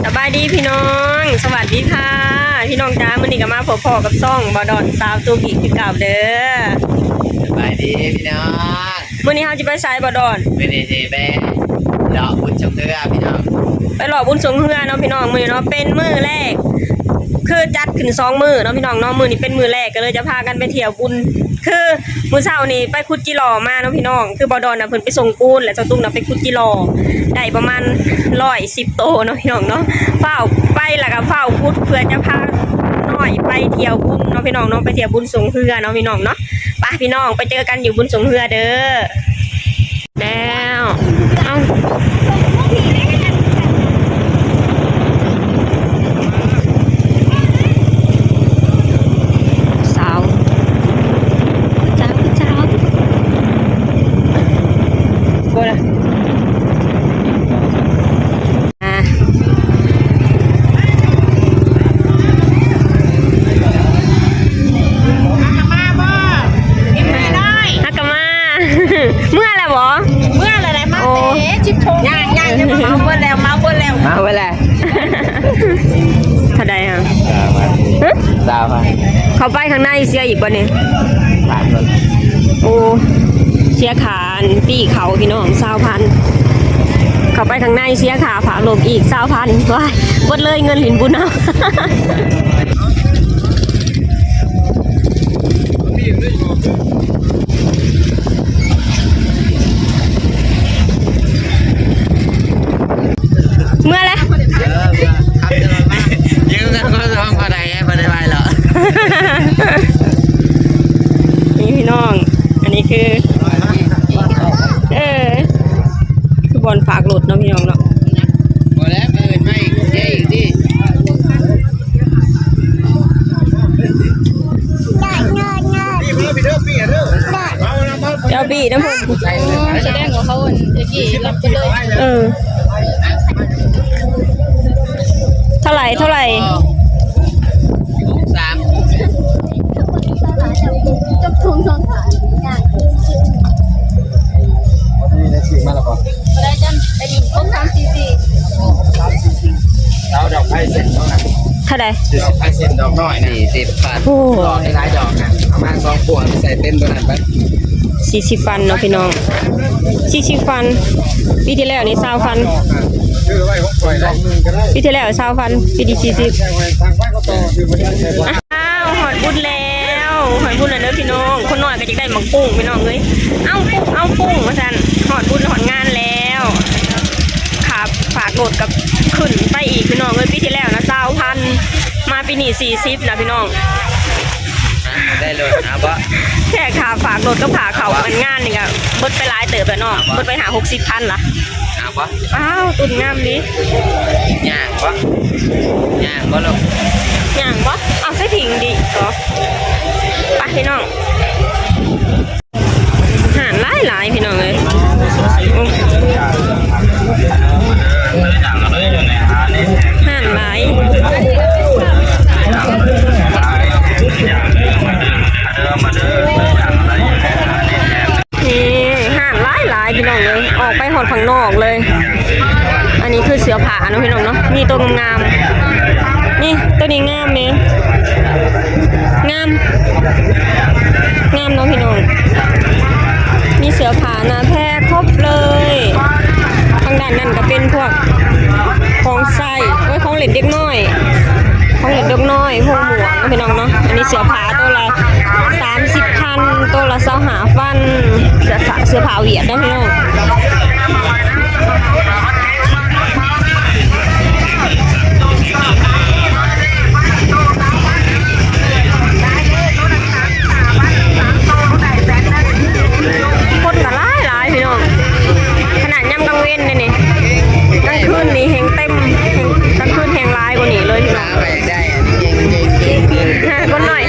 ສະບາຍດີພີ່ນ້ອງ ສະຫວັດດີຄ່ະພີ່ນ້ອງຈ້າ. ມື້ນີ້ກໍມາພົບພໍ້ກັບຊ່ອງບ່າວດອນສາວຕຸກອີກຄືເກົ່າເດີ. ສະບາຍດີພີ່ນ້ອງ. ມື້ນີ້ເຮົາຊິໄປໃສບ່າວດອນ? ມື້ນີ້ຊິໄປເລາະບຸນຊ່ວງເຮືອພີ່ນ້ອງ ໄປເລາະບຸນຊ່ວງເຮືອເນາະພີ່ນ້ອງ. ມື້ນີ້ເນາະເປັນມື້ແລກ ຄືຈັດຂຶ້ນສອງມື້ເນາະພີ່ນ້ອງເນາະ. ມື້ນີ້ເປັນມື້ແລກ ກໍເລີຍຈະພາກັນໄປທ່ຽວບຸນ. ຄືມື້ເຊົ້ານີ້ໄປຂຸດຈີຫຼໍ່ມາເນາະພີ່ນ້ອງ. ຄືບ່າວດອນນະເພິ່ນໄປສົ່ງປູນ ແລະ ສາວຕຸກນະໄປຂຸດຈີຫຼໍ່ ໄດ້ປະມານຮ້ອຍສິບໂຕເນາະພີ່ນ້ອງເນາະ. ຟ້າວໄປ ແລ້ວກໍຟ້າວຂຸດ ເພື່ອຈະພານ້ອງນ້ອຍໄປທ່ຽວບຸນເນາະພີ່ນ້ອງເນາະ ໄປທ່ຽວບຸນຊ່ວງເຮືອເນາະພີ່ນ້ອງເນາະ. ໄປພີ່ນ້ອງ ໄປເຈີກັນຢູ່ບຸນຊ່ວງເຮືອເດີ. ແລ້ວ ເອົ້າ ສາວ ຜູ້ສາວ ຜູ້ສາວ ບໍ່ລະ ອ່າ ຮັກກະມາບໍ່? ເຫັນໄດ້ ຮັກກະມາ. ເມືອແລ້ວບໍ່? ເມືອແລ້ວ ໄດ້ມາ ໂອ້ ແຕ່ສິບໂມງ ຍ່າງໆ ເມົາເບິດແລ້ວ ເມົາເບິດແລ້ວ ເມົາເບິດແລ້ວ. ເທົ່າໃດຫະ? ຮະ? ຊາວພັນ. ເຂົ້າໄປຂ້າງໃນເສຍອີກບໍ່ນີ້? ໂອ້ ເສຍຄ່າອັນປີ້ເຂົ້າພີ່ນ້ອງ ຊາວພັນ. ເຂົ້າໄປຂ້າງໃນເສຍຄ່າຝາກລົດອີກຊາວພັນ. ວ້າຍ ເບິດເລີຍເງິນຫຼິ້ນບຸນເຮົາ. ເມືອແລ້ວ ຢືມເງິນຄົນສອງຄົນໄດ້ ບໍ່ໄດ້ໄວເນາະ. ນີ້ພີ່ນ້ອງ ອັນນີ້ຄື ເອີ ຄືບ່ອນຝາກລົດເນາະພີ່ນ້ອງເນາະ. ບໍ່ແລ້ວ ມື້ອື່ນມາອີກ ເສຍອີກຕິ. ເຈົ້າບີນຳເພິ່ນ ສະແດງວ່າເຂົາອັນຕະກີ້ລັບໄປເລີຍ. ເອີ ເທົ່າໃດ ເທົ່າໃດ? ສາມ ຈັບທຸງສອງຂາ ນີ້ໄດ້ຊື້ມາແລ້ວບໍ່? ບໍ່ໄດ້ ຈັນໄປດິນຄົບສາມສີ່ສີ່. ເອົາດອກໄຟເສັ້ນເທົ່ານັ້ນ. ເທົ່າໃດ? ດອກໄຟເສັ້ນດອກນ້ອຍນະ ສີ່ສິບພັນ. ໂອ້ ດອກຫຼາຍໆດອກນະ ເອົາມາສອງພວງ ໃສ່ເຕັມຕົວນັ້ນໄປ. ສີ່ສິບພັນເນາະພີ່ນ້ອງ ສີ່ສິບພັນ. ປີທີ່ແລ້ວນີ້ຊາວພັນ ປີທີ່ແລ້ວຊາວພັນ ປີນີ້ສີ່ສິບ. ອ້າວ ຮອດບຸນແລ້ວ ຮອດບຸນແລ້ວເດີພີ່ນ້ອງ. ຄົນນ້ອຍກໍຢາກໄດ້ໝາກປຸ້ງພີ່ນ້ອງເອີຍ ເອົາປຸ້ງ ເອົາປຸ້ງວ່າຊັ້ນ. ຮອດບຸນຮອດງານແລ້ວ ຄ່າຝາກລົດກໍຂຶ້ນໄປອີກພີ່ນ້ອງເອີຍ. ປີທີ່ແລ້ວນະຊາວພັນ ມາປີນີ້ສີ່ສິບນະພີ່ນ້ອງ. ໄດ້ລົດເອົາບໍ່? ແຄ່ຄ່າຝາກລົດກັບຄ່າເຂົ້າງານນີ້ກໍເບິດໄປຫຼາຍເຕີບແລ້ວເນາະ ເບິດໄປຫ້າຫົກສິບພັນລະ. ເອົາບໍ່? ອ້າວ ຕຸ້ນງາມດີ. ຍ່າງບໍ່? ຍ່າງບໍ່ລູກ? ຍ່າງບໍ່? ເອົາໃສ່ຖິງດີກໍ ໄປພີ່ນ້ອງ. ຮ້ານຫຼາຍໆ ພີ່ນ້ອງເອີຍ ໂອ້ ຮ້ານຫຼາຍ. ນີ້ຮ້ານຫຼາຍໆ ພີ່ນ້ອງເອີຍ ອອກໄປຮອດຂ້າງນອກເລີຍ. ອັນນີ້ຄືເສື້ອຜ້າເນາະ ພີ່ນ້ອງເນາະ ມີໂຕງາມໆ ນີ້ໂຕນີ້ງາມເດ້ ງາມ ງາມເນາະພີ່ນ້ອງ. ມີເສື້ອຜ້າໜ້າແພຄົບເລີຍ. ທາງດ້ານນັ້ນກໍເປັນພວກຂອງໃຊ້ ໂອ້ຍ ຂອງຫຼິ້ນເດັກນ້ອຍ ຂອງຫຼິ້ນເດັກນ້ອຍ ຫົວໝວກເນາະ ພີ່ນ້ອງເນາະ. ອັນນີ້ເສື້ອຜ້າໂຕລະສາມສິບພັນ ໂຕລະຊາວຫ້າພັນ ເສື້ອ ເສື້ອຜ້າຫວຽດເນາະ ພີ່ນ້ອງ. ຄົນກໍຫຼາຍໆ ພີ່ນ້ອງ ຂະໜາດຍາມກາງເວັນເດ້ນີ້ ກາງຄືນນີ້ແຮ່ງເຕັມ ແຮ່ງ ກາງຄືນແຮ່ງຫຼາຍກວ່ານີ້ເລີຍ ພີ່ນ້ອງ. ຄົນນ້ອຍ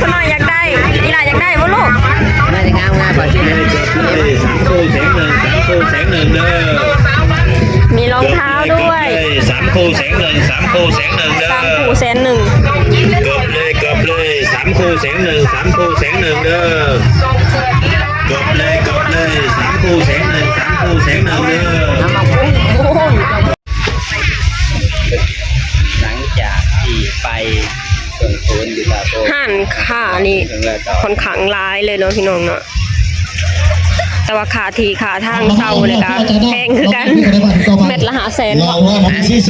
ຄົນນ້ອຍຢາກໄດ້ ອີ່ຫຼ້າຢາກໄດ້ບໍ່ລູກ? ໜ້າຈະງາມໆ ປາຈິດເລີຍ. ສາມໂຕແສນໜຶ່ງ ສາມໂຕແສນໜຶ່ງເດີ. ມີລອງເທ້າດ້ວຍ ສາມໂຕແສນໜຶ່ງ ສາມໂຕແສນໜຶ່ງເດີ. ສາມໂຕແສນໜຶ່ງ ເກືອບເລີຍ ເກືອບເລີຍ ສາມໂຕແສນໜຶ່ງ ສາມໂຕແສນໜຶ່ງເດີ. ເກືອບເລີຍ ເກືອບເລີຍ ສາມໂຕແສນໜຶ່ງ ສາມໂຕແສນໜຶ່ງເດີ. ໂອ້ໂຫ. ຮ້ານຄ້ານີ້ຂ້ອນຂ້າງຫຼາຍເລີຍເນາະ ພີ່ນ້ອງເນາະ. ແຕ່ວ່າຄ່າທີ່ຄ່າທາງເຊົ່ານີ້ກະແພງຄືກັນ ແມັດລະຫ້າແສນເບາະ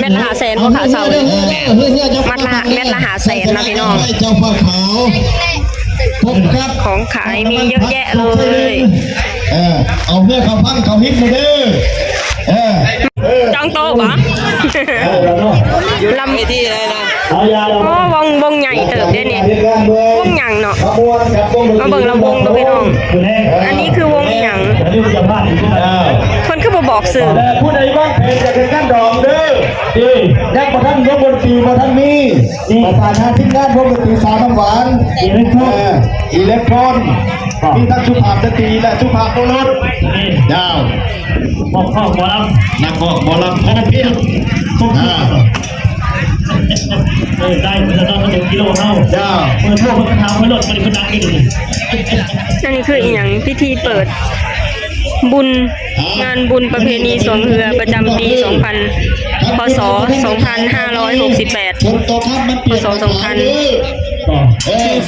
ແມັດລະຫ້າແສນເບາະ ຄ່າເຊົ່ານີ້ ແມັດລະ ແມັດລະຫ້າແສນເນາະ ພີ່ນ້ອງ. ຂອງຂາຍມີເຍາະແຍະເລີຍ. ເອີ ເອົາເຮືອເຂົ້າພັງເຂົ້າຮິມມາເດີ. ເອີ ເອີ ຈອງໂຕະບໍ່? ລຳ ເວທີເລີຍນະ. ໂອ້ ວົງ ວົງໃຫຍ່ເຕີບເດ້ນີ້. ວົງຫຍັງເນາະ? ມາເບິ່ງລຳວົງເນາະ ພີ່ນ້ອງ. ອັນນີ້ຄືວົງອີ່ຫຍັງ? ເພິ່ນຄືບໍ່ບອກຊື່? ແຕ່ຜູ້ໃດວາງແຜນຈະເຮັດງານດອງເດີ ນີ້ ຍັງບໍ່ທັນ ວົງດົນຕີບໍ່ທັນມີ. ນີ້ ປະສານຫາທີມງານວົງດົນຕີສາວນ້ຳຫວານ ອີເລັກໂທນ ເອີ ອີເລັກໂທນ ມີທັງສຸພາບສະຕີ ແລະ ສຸພາບບຸລຸດ. ນີ້ ເຈົ້າ ນັກຮ້ອງໝໍລຳ ນັກຮ້ອງໝໍລຳ ພະນັກພຽງ ຄົບ ອ່າ ເອີ ໄດ້ເພິ່ນລະເນາະ ເພິ່ນເປັນກິໂລເຮົາ. ເຈົ້າ ເປີດໂທເພິ່ນກໍຖາມເພິ່ນໂລດ ບໍ່ໄດ້ເພິ່ນດັງເດ້. ອັນນີ້ຄືອີ່ຫຍັງ? ພິທີເປີດບຸນ ງານບຸນປະເພນີຊ່ວງເຮືອປະຈຳປີສອງພັນ ພ.ສ. ສອງພັນຫ້າຮ້ອຍຫົກສິບແປດ ພ.ສ. ສອງພັນ ທີ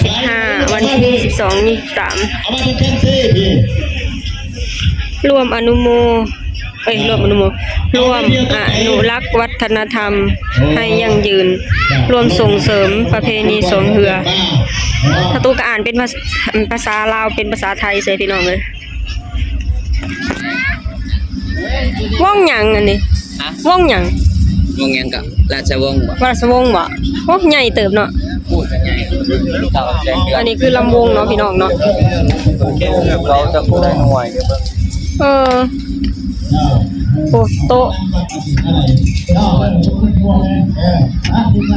ສິບຫ້າ ວັນທີສິບສອງ ນີ້ ສາມ ເອົາມາເປັນແຄນຊີພີ້ ຮ່ວມອະນຸໂມ ເອີຍ ຮ່ວມອະນຸໂມ ຮ່ວມອະນຸລັກວັດທະນະທຳໃຫ້ຢັ້ງຢືນ ຮ່ວມສົ່ງເສີມປະເພນີຊ່ວງເຮືອ. ສະຕູກະອ່ານເປັນພາສາ ພາສາລາວ ເປັນພາສາໄທໃສ່ ພີ່ນ້ອງເອີຍ. ວົງຫຍັງອັນນີ້? ຮະ? ວົງຫຍັງ? ວົງຫຍັງກະ ລາຊະວົງບໍ? ລາຊະວົງບໍ? ໂອ້ ໃຫຍ່ເຕີບເນາະ. ອັນນີ້ຄືລຳວົງເນາະ ພີ່ນ້ອງເນາະ. ເອີ ໂອ້ ໂຕະ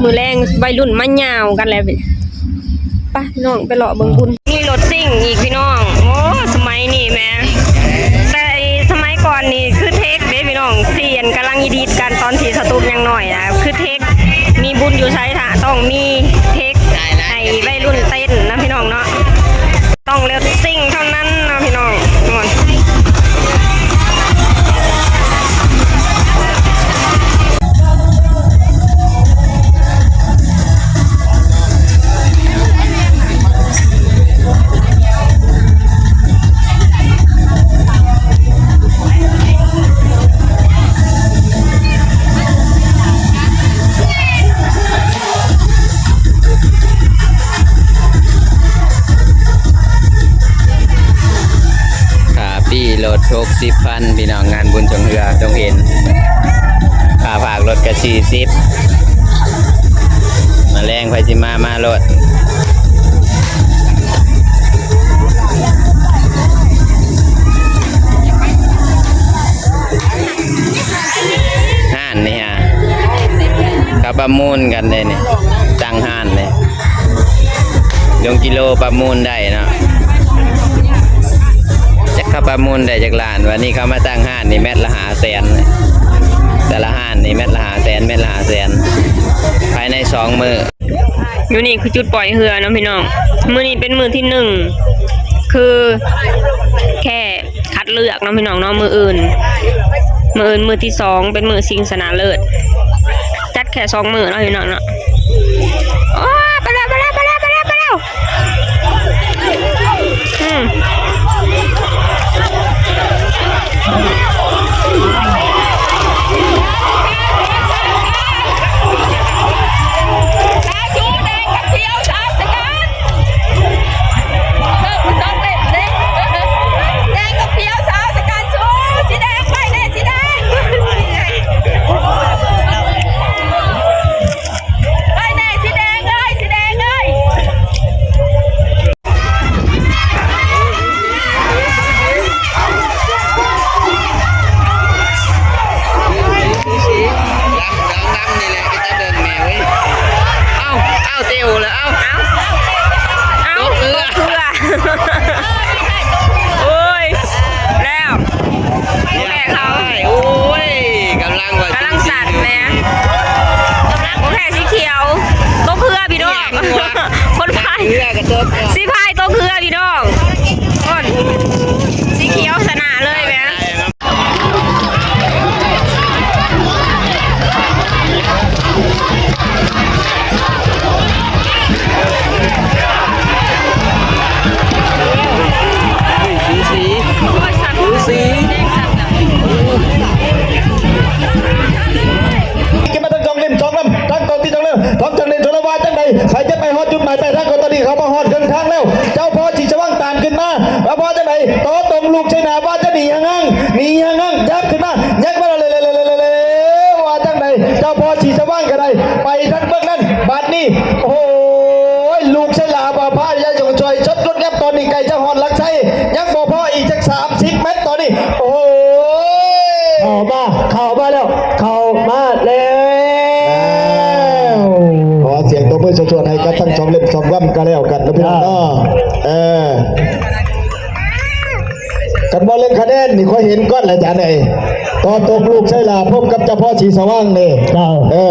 ມື້ແລງໄວລຸ້ນມາຍ່າວກັນແລ້ວ. ໄປພີ່ນ້ອງ ໄປເລາະເບິ່ງບຸນ. ມີລົດຊິງອີກພີ່ນ້ອງ. ໂອ້ ສະໄໝນີ້ແມ ແຕ່ສະໄໝກ່ອນນີ້ຄືເທັກເດ້ພີ່ນ້ອງ ທີ່ອັນກຳລັງຮີດກັນຕອນທີ່ສະຕູກຍັງນ້ອຍນະ ຄືເທັກ. ມີບຸນຢູ່ໃສຖ້າຕ້ອງມີເທັກໃຫ້ໄວລຸ້ນເຕັ້ນນະພີ່ນ້ອງເນາະ. ຕ້ອງລົດຊິງເທົ່ານັ້ນເນາະພີ່ນ້ອງ. ຄ່າປີ້ລົດຫົກສິບພັນ ພີ່ນ້ອງ ງານບຸນຊ່ວງເຮືອດົງເຫັນ. ຄ່າພາກລົດກະສີ່ສິບ. ມາແລງໃຜຊິມາ ມາໂລດ. ຮ້ານນີ້ຮະ ເຂົາປະມູນກັນເດ້ນີ້ ຕັ້ງຮ້ານນີ້ ລົງກິໂລປະມູນໄດ້ເນາະ. ຈັກເຂົາປະມູນໄດ້ຈັກລ້ານ. ວັນນີ້ເຂົາມາຕັ້ງຮ້ານນີ້ແມັດລະຫ້າແສນ ແຕ່ລະຮ້ານນີ້ແມັດລະຫ້າແສນ ແມັດລະຫ້າແສນ ພາຍໃນສອງມື້. ຢູ່ນີ້ຄືຈຸດປ່ອຍເຮືອເນາະພີ່ນ້ອງ. ມື້ນີ້ເປັນມື້ທີໜຶ່ງ ຄືແຄ່ຄັດເລືອກເນາະພີ່ນ້ອງເນາະ. ມື້ອື່ນ ມື້ອື່ນມື້ທີສອງ ເປັນມື້ຊິງຊະນະເລີດ. ຈັດແຄ່ສອງມື້ເນາະພີ່ນ້ອງເນາະ. ໂອ້ ໄປແລ້ວ ໄປແລ້ວ ໄປແລ້ວ ໄປແລ້ວ ໄປແລ້ວ. ອືມ ໄປແດ່ ສີແດງເອີຍ ສີແດງເອີຍ. ດຳໆ ນີ້ແຫຼະ ເປັນຕາເບິ່ງແດ່ເວີຍ. ເອົ້າ ເອົ້າ ເຕີວແລ້ວ ເອົ້າ ເອົ້າ ຕົກເຮືອ ຕົກເຮືອ. ໂອ້ຍ ແລ້ວ ແມ່ເຂົາ ໂອ້ຍ ກຳລັງວ່າ ກຳລັງສັ່ນແດ່. ໂອເຄ ສີຂຽວ ຕົກເຮືອພີ່ນ້ອງ. ຄົນພາຍ ເຮືອກໍຕົກ ສີພາຍຕົກເຮືອພີ່ນ້ອງ. ຄົນ ສີຂຽວຊະນະເລີຍແມ່. ດຳໆ ນີ້ແຫຼະ ເປັນຕາເບິ່ງແດ່ເວີຍ. ພໍສີສະຫວ່າງກໍໄດ້ ໄປທາງເບື້ອງນັ້ນ ບາດນີ້ ໂອ້ຍ ລູກໄຊລາວພາຍາຍາງຊ່ອຍຊົດລົດແນບ ຕອນນີ້ໃກ້ຈະຮອດຫຼັກໄຊ ຍັງບໍ່ພໍ ອີກຈັກສາມສິບແມັດຕອນນີ້ ໂອ້ຍ ເຂົ້າມາ ເຂົ້າມາແລ້ວ ເຂົ້າມາແລ້ວ ຂໍສຽງຕົບມືຊົວໆໃຫ້ກັບທັງສອງເຫຼັ້ມສອງລຳກໍແລ້ວກັນເນາະ ພີ່ນ້ອງເນາະ ເອີ. ຄັນວ່າເລື່ອງຄະແນນນີ້ ຂ້ອຍເຫັນກ່ອນລະຈານເອີຍ ຕໍ່ຕົກລູກໄຊລາພົບກັບເຈົ້າພໍ່ສີສະຫວ່າງນີ້ ເອີ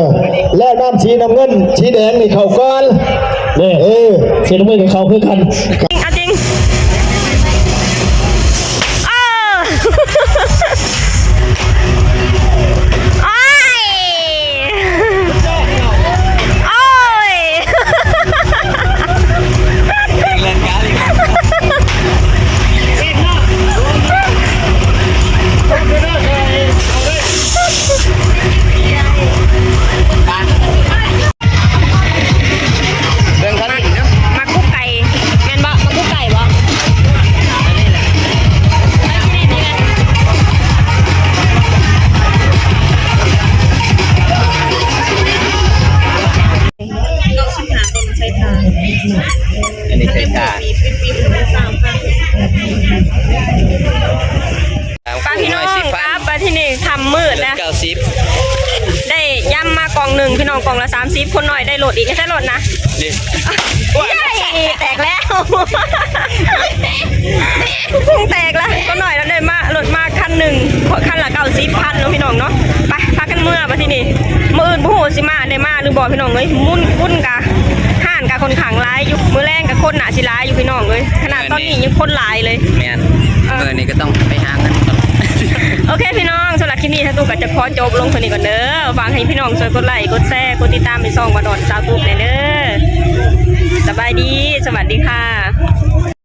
ແລ້ວນ້ຳສີນ້ຳເງິນສີແດງນີ້ເຂົ້າກ່ອນ ເອີ ສີນ້ຳເງິນກໍເຂົ້າຄືກັນ ເອົາຈິງ ເອີ ໂອ້ຍ ໂອ້ຍ ເບິ່ງຄັນນີ້ ໝາກກຸກໄກ່ ແມ່ນບໍ່? ໝາກກຸກໄກ່ບໍ່? ອັນນີ້ເປັນການ ປາພີ່ນ້ອງ ກັບມາທີ່ນີ້ຄ່ຳມືດແລ້ວ ເກົ້າສິບ ໄດ້ຢຳມາກ່ອງໜຶ່ງ ພີ່ນ້ອງ ກ່ອງລະສາມສິບ ຄົນໜ້ອຍໄດ້ລົດອີກ ໃຊ້ລົດນະ ນີ້ ແຕກແລ້ວ ພຸງແຕກແລ້ວ ຄົນໜ້ອຍລະໄດ້ມາລົດມາຄັນໜຶ່ງ ຄັນລະເກົ້າສິບພັນເນາະ ພີ່ນ້ອງເນາະ ໄປ ພາກັນເມືອບາດທີນີ້ ມື້ອື່ນບໍ່ຮູ້ຊິມາ ໄດ້ມາຫຼືບໍ່ ພີ່ນ້ອງເອີຍ ມຸ້ນ ບຸນກະ ຮ້ານກະຂ້ອນຂ້າງຫຼາຍຢູ່ ມື້ແລງກະຄົນໜ້າຊິຫຼາຍຢູ່ ພີ່ນ້ອງເອີຍ ຂະໜາດຕອນນີ້ຍັງຄົນຫຼາຍເລີຍ ແມ່ນ ເອີ ມື້ນີ້ກໍຕ້ອງໄປຫາເງິນກ່ອນ ໂອເຄ ພີ່ນ້ອງ ສຳລັບຄລິບນີ້ ທາງຕູ້ກໍຈະຂໍຈົບລົງເທົ່ານີ້ກ່ອນເດີ ຫວັງໃຫ້ພີ່ນ້ອງຊ່ວຍກົດໄລ ກົດແຊ ກົດຕິດຕາມໃຫ້ຊ່ອງບ່າວດອນຊາວຕຸກແດ່ເດີ ສະບາຍດີ ສະຫວັດດີຄ່ະ.